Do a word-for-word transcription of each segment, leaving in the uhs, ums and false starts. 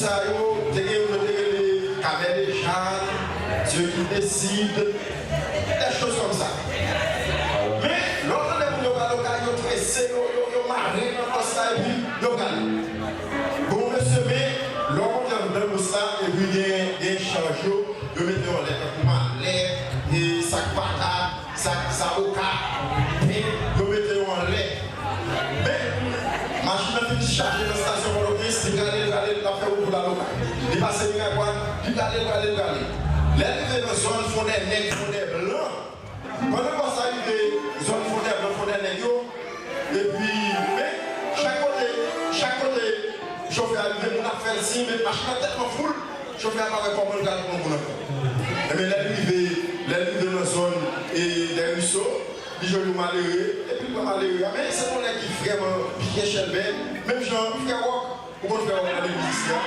Sa yo, te gen yo te rele Kamen de Jan, Dieu qui décide, des choses comme ça. Men, lè w tande moun yo pral okay, yo trese, yo, yo, yo mare nan pòs la, epi yo pral. Bon, mesye, men, lè w monte anndan pòs la, epi gen, gen chanj yo, yo mete yo anlè, tankou malèt, e sak patat, sak zaboka, pen, yo mete yo anlè. Men, machin nan fin chaje nan estasyon Pòtoprens, li prale, li prale, l ap fè wout pou l al Okay. Li pase Miragwàn, li prale, li prale, li prale. Lè l rive nan zòn Fondènèg, Fondèblan, pandan bòs la rive zòn Fondèblan, Fondènèg yo, epi, men, chak kote, chak kote chofè a rive, moun ap fè l siy, men machin nan tèlman foul, chofè a pa wè kòman l pral pran moun ankò. Ebyen, lè l rive, lè l rive nan zòn, e, Dèriso, li jwenn yon malere, epi l pran malere a. Men se yon nèg ki vrèman byen chèlbè, menm jan frè Wòk, ou konn frè Wòk nan legliz isi a.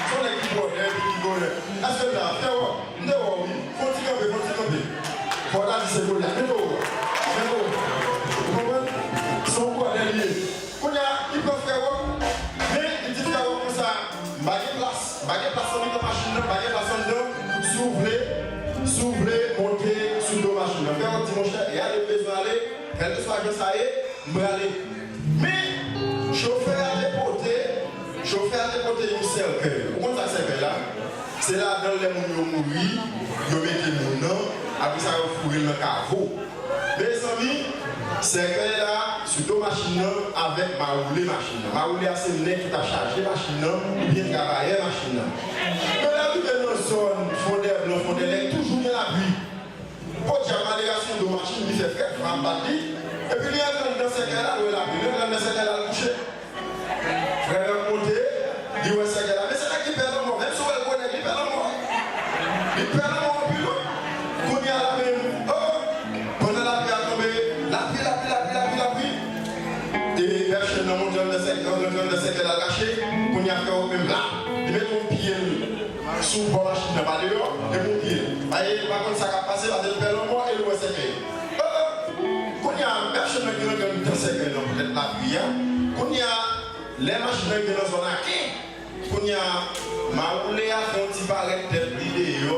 Se yon nèg ki bwòdè, epi ki bonè. Èske l la, frè Wòk? M te wè w, wi. Fè yon ti kanpe, fè yon ti kanpe. Fò w ta di se Golyat. Mete w, mete w. Ou konprann? Se yon bwòdè li ye. Kounye a, li pran frè Wòk, men li di frè Wòk konsa, m pa gen plas, m pa gen plas nan mitan machin nan, m pa gen plas anndan. Si w vle, si w vle monte sou do machin nan. Frè Wòk di, monchè, e ale m bezwen ale, kèlkeswa jan sa ye, m prale. Men, chofè a te pote, chofè a te pote yon sèkèy. Ou konn sa k sèkèy la? Se ladan l lè moun yo mouri, yo mete moun nan, apre sa yo foure l nan kavo. Mezanmi, sèkèy la, sou do machin nan, avèk mawoule machin nan. Mawoule a se nèg ki ta chaje machin nan, oubyen travayè machin nan. Men lè l rive nan zòn Fondèblan, Fondènèg, toujou gen lapli. Podyab, malere a sou do machin, li fè frèt, van ap bat li. Epi li antre anndan sèkèy la, l wè lapli. Li antre anndan sèkèy la, l kouche. Frè Wòk monte, li wè sèkèy la. Men se nèg ki pè lanmò. Menm si w wè l gwo nèg, li pè lanmò. Li pè lanmò anpil, wi. Kounye a la menm, o, pandan lapli a tonbe, lapli, lapli, lapli, lapli, lapli. E bèf chenn nan monte anndan sèkèy, antre anndan sèkèy la, l kache. Kounye a frè Wòk menm la, li mete yon pye l sou bò machin nan, pa deyò, epi yon pye l. Paske li pa konn sa k ap pase, paske l pè lanmò e l wè sèkèy. O, o! Kounye a, bèf chenn nan ki rantre anndan sèkèy nan poutèt lapli a. Kounye a, lè machin nan rive nan zòn Aken, kounye a, mawoule a fè yon ti parèt tèt li deyò,